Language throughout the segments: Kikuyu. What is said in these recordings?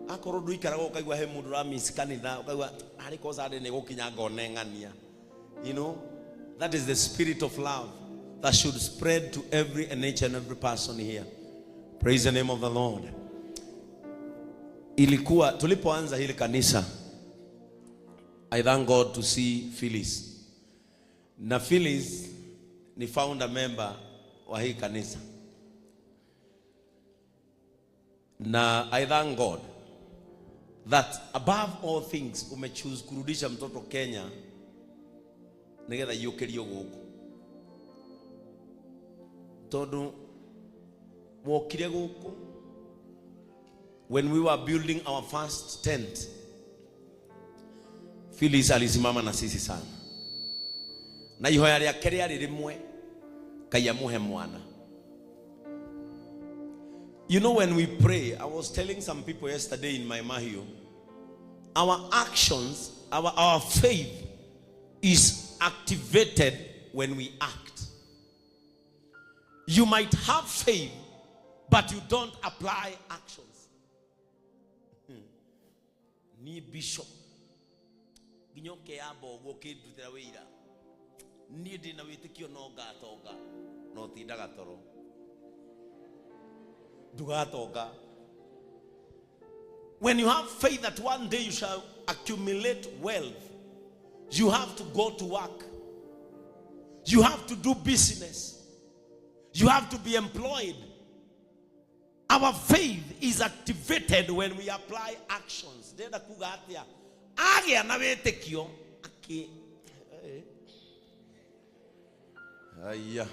Akorwo ndũikaraga ũkaigua he mũndũ ũramiss kanitha, ũkaigua arĩ ko Sunday nĩ gũkinya ngone ng'ania. You know, that is the spirit of love that should spread to every and each and every person here. Praise the name of the Lord. Ilikuwa tulipoanza hili kanisa, I thank God to see Phyllis. Na Phyllis ni founder member wa hii kanisa. Na I thank God that above all things umechoose kurudisha mtoto Kenya nigetha iyũkĩrio gũkũ, tondũ wokire gũkũ when we were building our first tent, Phyllis alisimama na sisi sana, na ihoya rĩake rĩarĩ rĩmwe, Ngai amũhe mwana. You know, when we pray, I was telling some people yesterday in my mahio, our actions, our faith is activated when we act. You might have faith, but you don't apply actions. Ni bishop nginya ũkeyamba ũguo ũkĩndutĩra wĩira, niĩ ndĩna wĩtĩkio no ngatonga, no tindaga toro ndũgatonga. When you have faith that one day you shall accumulate wealth, you have to go to work, you have to do business, you have to be employed. Our faith is activated when we apply actions. Ndĩrenda kuga atĩa? Agĩa na wĩtĩkio akĩ aya,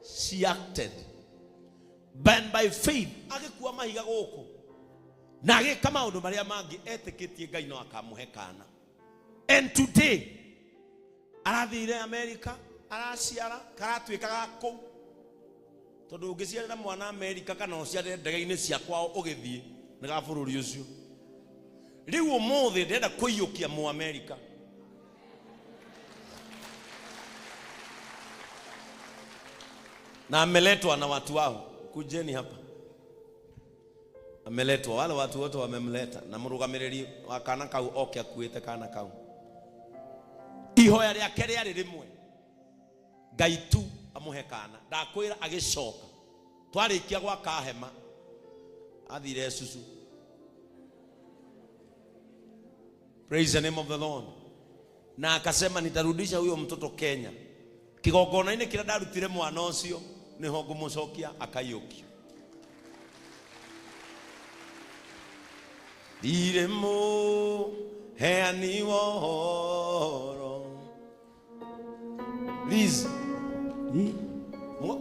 she acted. But by faith agĩkua mahiga gũkũ na agĩka maũndũ marĩa mangĩ etĩkĩtie Ngai no akamũhe kana. And today arathire America, araciara karatuĩka ga kũu, tondũ ũngĩciarĩra mwana America kana ũciarĩre ndege-inĩ cia kwao ũgĩthiĩ nĩ ga bũrũri ũcio. Rĩu ũmũthĩ ndĩrenda kũiyũkia mũ America. Na ameletwa na watu wao, kujeni hapa. Ameletwa, wale watu wote wamemleta, na mũrũgamĩrĩri wa kana kau oke akuĩte kana kau. Ihoya rĩake rĩarĩ rĩmwe, Ngai tu amũhe kana. Ndakwĩra agĩcoka, twarĩkia gwaka hema athire cucu. Praise the name of the Lord. Na akasema nitarudisha huyo mtoto Kenya. Kigongona-inĩ kĩrĩa ndarutire mwana ũcio nĩho ngũmũcokia akaiyũkio. Ndirĩ mũheani wa ũhoro. Liz,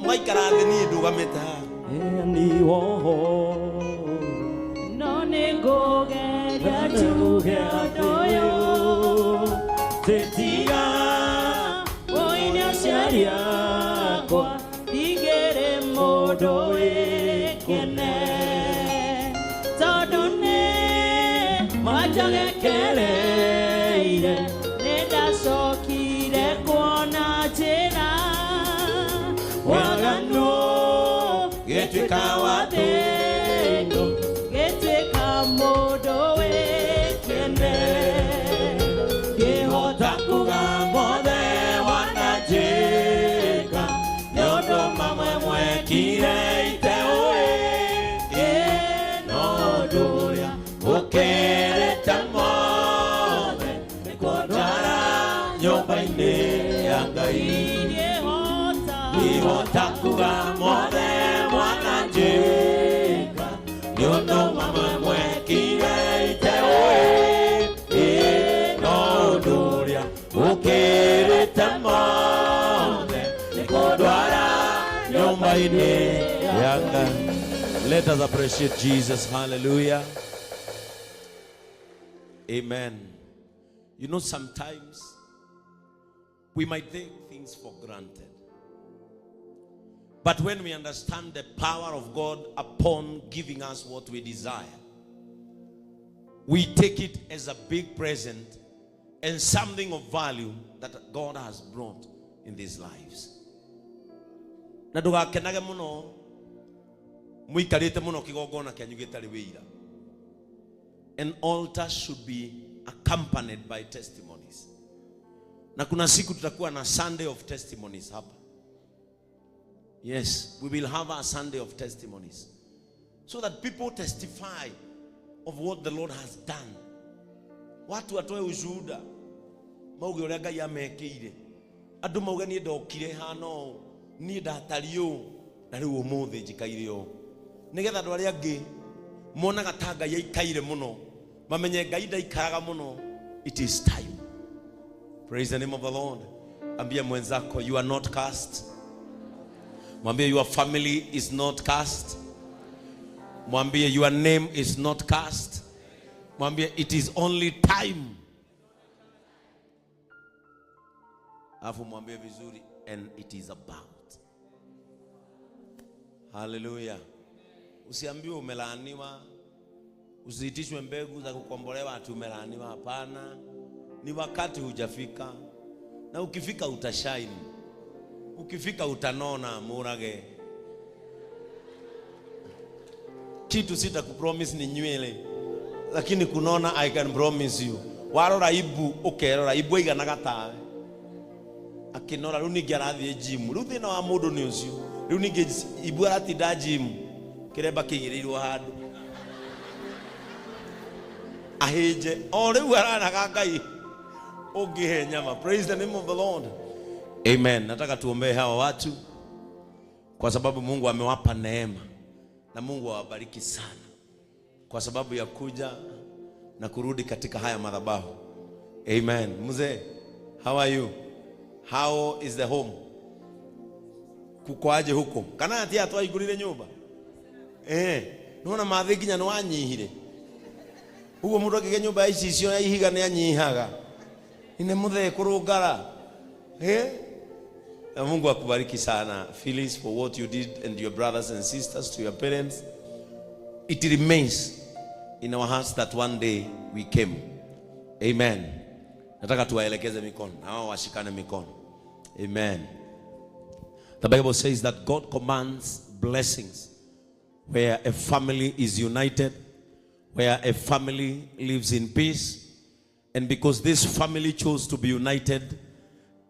mwaikara thĩ niĩ ndũgamĩte haha. Heani woho. No nĩngũgeria njuge ũndũ ũyũ. Tĩtiga Ũine aciari akwa, ndigĩrĩ mũndũ wĩkene. Tondũ nĩ manjogekereire, nĩndacokire kuona njĩra. Waganu gĩtuĩka wa thĩno, gĩtuĩka mũndũ wĩkene. Ngĩhota kuga mothe wananjĩka, nĩ ũndũ mamwe mwekire iteũĩ, no ũndũ ũrĩa ũkĩrĩte mothe nĩ kũndwara nyũmba-inĩ ya Ngai. Ingĩhota Ihota kuga mothe mwananjĩka, nĩ ũndũ mamwe mwekire iteũĩ, no ũndũ ũrĩa ũkĩrĩte mothe nĩ kũndwara nyũmba-inĩ ya Ngai. Let us appreciate Jesus. Hallelujah. Amen. You know, sometimes we might take things for granted. But when we understand the power of God upon giving us what we desire, we take it as a big present and something of value that God has brought in these lives. Na ndũgakenage mũno mũikarĩte mũno kĩgongona kĩanyu gĩtarĩ wĩira. An altar should be accompanied by testimonies. Na kuna siku tutakuwa na Sunday of testimonies hapa. Yes, we will have a Sunday of testimonies so that people testify of what the Lord has done. Watu watoe ushuhuda mauge ũrĩa Ngai amekĩire. Andũ mauge niĩ ndokire hana ũũ, niĩ ndatariĩ ũũ, na rĩu ũmũthĩ njikaire ũũ. Nĩgetha andũ arĩa angĩ monaga ta Ngai aikaire mũno, mamenye Ngai ndaikaraga mũno. It is time. Praise the name of the Lord. Ambia mwenzako, you are not cursed. Mwambie your family is not cursed. Mwambie your name is not cursed. Mwambie it is only time. Alafu mwambie vizuri, and it is about. Hallelujah. Usiambiwe umelaaniwa, usiitishwe mbegu za kukombolewa ati umelaaniwa. Hapana, ni wakati hujafika, na ukifika utashine, ukifika utanona murage. Kitu sitakupromise ni nywele, lakini kunona I can promise you. Warora ibu ukerora ibu iganaga tawe akinora riu ningi arathie gym. Riu thina wa mundu ni ucio, riu ningi ibu aratinda gym kiremba kiigiriirwo handu ahinje o riu aranaga Ngai ungihe nyama. Praise the name of the Lord. Amen. Nataka tuombee hawa watu kwa sababu Mungu amewapa neema na Mungu awabariki sana kwa sababu ya kuja na kurudi katika haya madhabahu. Amen. Mzee, how are you? How is the home? Kukoaje huko? Kana atia twaigurire nyumba? Nona mathi nginya nĩ wanyihire. Uguo mũndũ akĩgĩa nyũmba ya icicio ya ihiga nĩ anyihaga. Ine mũthee kũrũngara. Na Mungu akubariki sana Phyllis for what you did and your brothers and sisters to your parents. It remains in our hearts that one day we came. Amen. Nataka tuwaelekeze mikono na wao washikane mikono. Amen. The Bible says that God commands blessings where a family is united, where a family lives in peace. And because this family chose to be united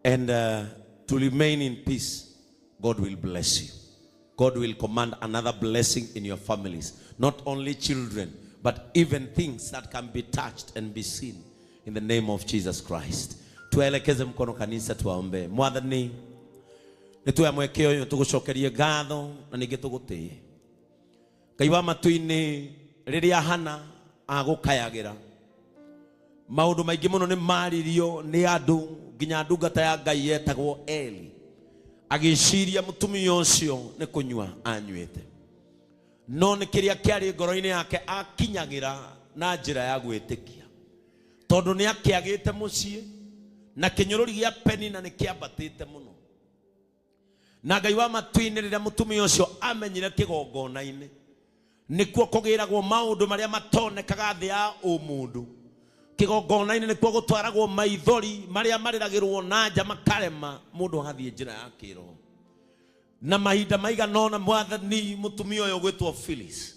and to remain in peace, God will bless you. God will command another blessing in your families. Not only children, but even things that can be touched and be seen in the name of Jesus Christ. Tuelekeze mkono kanisa, tuwaombe. Mwathani, nĩ tuoya mweke ũyũ tũgũcokerie ngatho na ningĩ tũgũtĩe. Ngai wa matu-inĩ, rĩrĩa Hana agũkayagĩra, maũndũ maingĩ mũno nĩ maririo nĩ andũ nginya ndungata ya Ngai yetagwo Eli agĩciria mũtumia ũcio nĩ kũnyua anyuĩte, no nĩ kĩrĩa kĩarĩ ngoro-inĩ yake akinyagĩra na njĩra ya gwĩtĩkia, tondũ nĩ akĩagĩte mũciĩ na kĩnyũrũri gĩa Penina nĩ kĩambatĩte mũno. Na Ngai wa matu-inĩ, rĩrĩa mũtumia ũcio amenyire kĩgongona-inĩ nĩkuo kũgĩragwo maũndũ marĩa matonekaga thĩ ya ũmũndũ, kĩgongona-inĩ nĩkuo gũtwaragwo maithori marĩa marĩragĩrwo na nja makarema mũndũ agathiĩ njĩra ya kĩroho. Na mahinda maigana ũna Mwathani, mũtumia ũyũ ũgwĩtwo Phyllis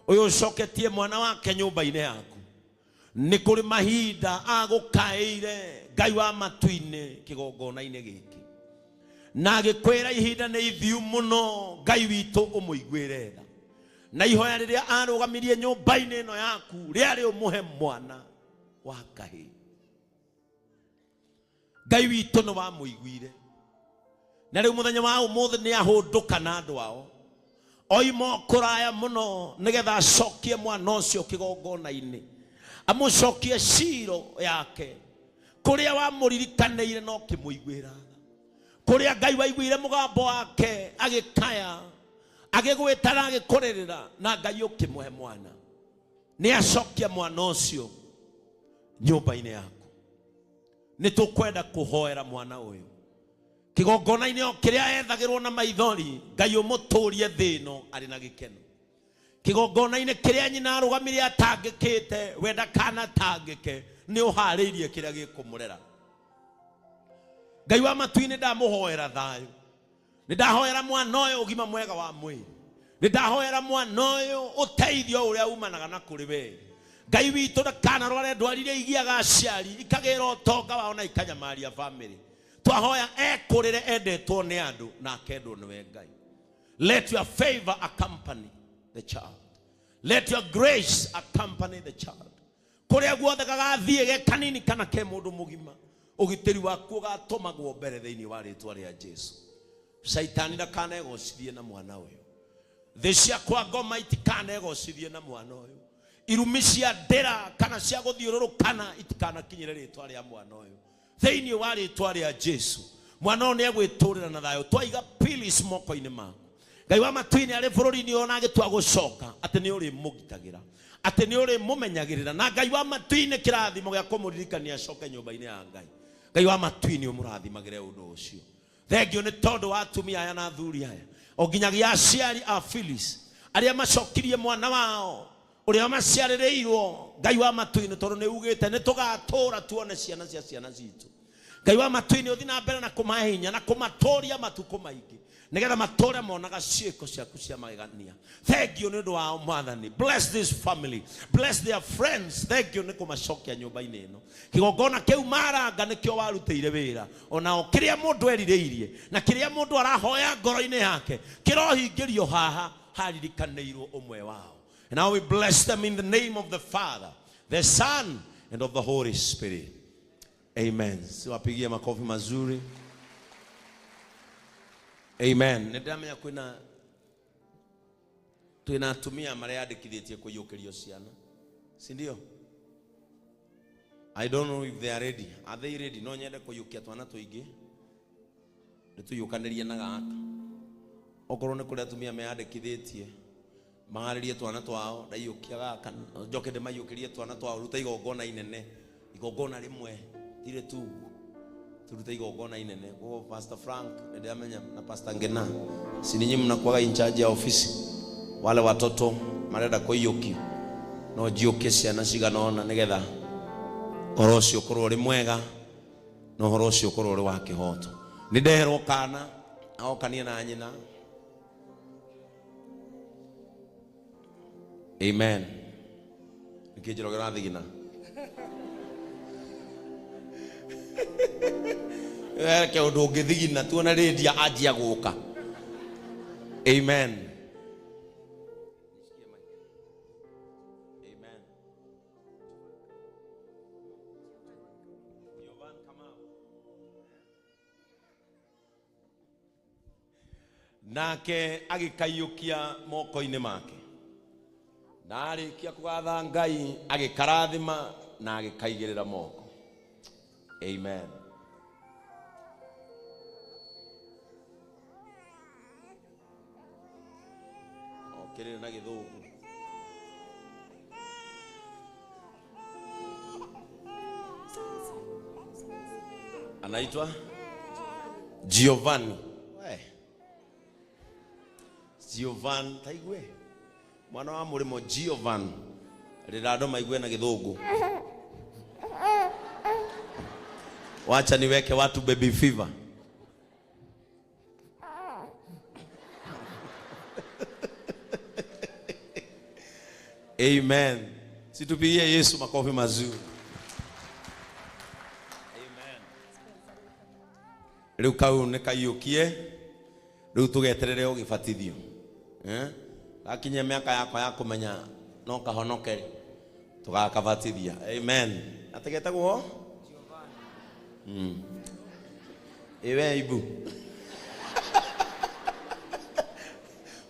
ũyũ ũcoketie mwana wake nyũmba-inĩ yaku, nĩ kũrĩ mahinda agũkaĩire Ngai wa matu-inĩ kĩgongona-inĩ gĩkĩ na agĩkwĩra ihinda nĩ ithiu mũno, Ngai witũ ũmũiguĩre tha. Na ihoya rĩrĩa arũgamirie nyũmba-inĩ ĩno yaku rĩarĩ ũmũhe mwana wa kahĩĩ. Ngai witũ nĩ wamũiguire, na rĩu mũthenya wa ũmũthĩ nĩ ahũndũka na andũ ao oima kũraya mũno nĩgetha acokie mwana ũcio kĩgongona-inĩ, amũcokie ciro yake kũrĩa wamũririkanĩire no kĩmũiguĩra tha, kũrĩa Ngai waiguire mũgambo wake agĩkaya agĩgwĩta na agĩkũrĩrĩra, na Ngai ũkĩmũhe mwana. Nĩ acokia mwana ũcio nyũmba-inĩ yaku. Nĩ tũkwenda kũhoera mwana ũyũ kĩgongona-inĩ o kĩrĩa ethagĩrwo na maithori, Ngai ũmũtũrie thĩ ĩno arĩ na gĩkeno. Kĩgongona-inĩ kĩrĩa nyina arũgamire atangĩkĩte, we ndakanatangĩke, nĩ ũharĩirie kĩrĩa gĩkũmũrera. Ngai wa matu-inĩ, ndamũhoera thayũ, nĩ ndahoera mwana ũyũ ũgima mwega wa mwĩrĩ, nĩ ndahoera mwana ũyũ ũteithio ũrĩa umanaga na kũrĩ we. Ngai witũ ndakanarware ndwari iria igiaga aciari ikagĩra ũtonga wao na ikanyamaria bamĩrĩ. Twahoya ekũrĩre endetwo nĩ andũ na akendwo nĩwe Ngai. Let your favor accompany the child. Let your grace accompany the child. Kũrĩa guothe gagathiĩ ge kanini kana ke mũndũ mũgima, ũgitĩri waku ũgatũmagwo mbere thĩinĩ wa rĩtwa rĩa Jesu. Caitani ndakanegocithie na mwana ũyũ. Thĩ cia kwa ngoma itikanegocithie na mwana ũyũ. Irumi cia ndĩra kana cia gũthiũrũrũkana itikanakinyĩre rĩtwa rĩa mwana ũyũ. Thĩinĩ wa rĩtwa rĩa Jesu, mwana ũyũ nĩegwĩtũrĩra na thayũ. Twaiga Phyllis moko-inĩ maku. Ngai wa matu-inĩ arĩ bũrũri-inĩ ũyũ na agĩtua gũcoka, atĩ nĩ ũrĩmũgitagĩra, atĩ nĩ ũrĩmũmenyagĩrĩra, na Ngai wa matu-inĩ kĩrathimo gĩa kũmũririkania acoke nyũmba-inĩ ya Ngai. Ngai wa matu-inĩ ũmũrathimagĩre ũndũ ũcio. Thengio nĩ tondũ wa atumia aya na athuri aya, o nginyagia aciari a Phyllis arĩa macokirie mwana wao ũrĩa maciarĩrĩirwo. Ngai wa matu-inĩ, tondũ nĩ ugĩte nĩ tũgatũra tuone ciana cia ciana citũ. Ngai wa matu-inĩ, ũthiĩ na mbere na kũmahe hinya na kũmatũria matukũ maingĩ, nĩgetha matũre monaga ciĩko ciaku cia magegania. Thengio nĩ ũndũ wao Mwathani. Bless this family, bless their friends. Thengio nĩ kũmacokia nyũmba-inĩ ĩno. Kĩgongona kĩu maranga nĩkĩo warutĩire wĩra, onao kĩrĩa mũndũ erirĩirie na kĩrĩa mũndũ arahoya ngoro-inĩ yake kĩrohingĩrio haha haririkanĩirwo ũmwe wao. And now we bless them in the name of the Father, the Son, and of the Holy Spirit. Amen. Siwapigie makofi mazuri. Amen. Nĩndĩramenya kwĩna twĩna atumia mareyandĩkithĩtie kũiyũkĩrio ciana, si ndio? I don't know if they are ready. Are they ready? No nyende kũiyũkia twana tũingĩ, nĩtũiyũkanĩrie na gaka. Okorwo nĩ kũrĩ atumia meyandĩkithĩtie maharĩrie twana twao, ndaiyũkia gaka njoke ndĩmaiyũkĩrie twana twao. Ruta igongona inene, igongona rĩmwe tirĩ tungu, turute igongona inene. Koguo Pastor Frank nĩndĩramenya na Pastor Ngena, si ninyi mnakuwaga in charge ya ofisi, wale watoto marenda kũiyũkio, no njiũkie ciana cigana ũna nĩgetha ũhoro ũcio ũkorwo ũrĩ mwega na ũhoro ũcio ũkorwo ũrĩ wa kĩhoto. Nĩ ndeherwo kana agokania na nyina. Amen. Nĩkĩ Njoroge ũrathigina? Reke ũndũ ũngĩthigina tuone Lydia anjia gũka. Amen. Amen. Giovanni Kamau. Nake agĩkaiyũkia moko-inĩ make, na arĩkia kũgatha Ngai agĩkarathima na agĩkaigĩrĩra moko. Amen. Okĩrĩre na gĩthũngũ. Anaitwa Giovanni. We. Giovanni taigue mwana wa mũrĩmo Giovanni rĩra andũ maigue na gĩthũngũ. Wacha niweke watu baby fever. Amen. Situpigie Yesu makofi mazuri. Amen. Rĩu kau nĩ kaiyũkie, rĩu tũgeterere ũgĩbatithio. Eh? Gakinyia mĩaka yakwa ya kũmenya no kahonoke tũgakabatithia. Amen. Atĩ getagwo? Ĩwe ibu.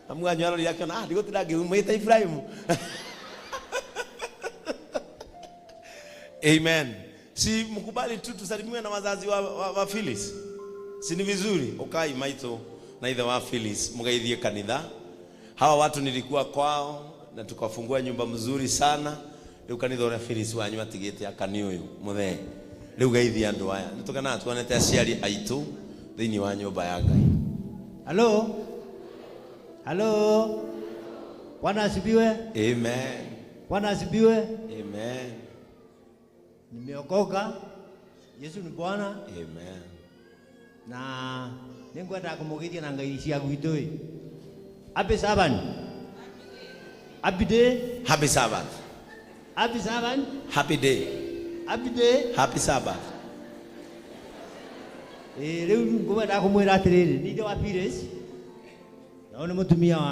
Amu wanyu arorire akĩona, ah, ndigũtinda ngĩumĩte Ibrahimu. Amen. Si mkubali tu tusalimiwe na wazazi wa Phyllis. Si ni vizuri? Ukai maito na ithe wa Phyllis mugeithie kanitha. Hawa watu nilikuwa kwao na tukafungua nyumba mzuri sana. Riu kanitha uria Phyllis wanyu atigite akani uyu muthee. Riu geithie andu aya. Nitukenaga tuonete aciari aitu thiini wa nyumba ya Ngai. Halo? Halo? Bwana asifiwe. Amen. Bwana asifiwe. Amen. Nimeokoka. Yesu ni Bwana. Amen. Na ningwenda kumugeithia na ngai cia gwitũ ĩ. Happy Sabbath. Happy day. Happy Sabbath. Happy Sabbath. Happy day. Happy day. Happy Sabbath. Ĩ, rĩu ngwendaga kũmwĩra atĩrĩrĩ, nĩ ithe wa Pires, na ũyũ nĩ mũtumia wa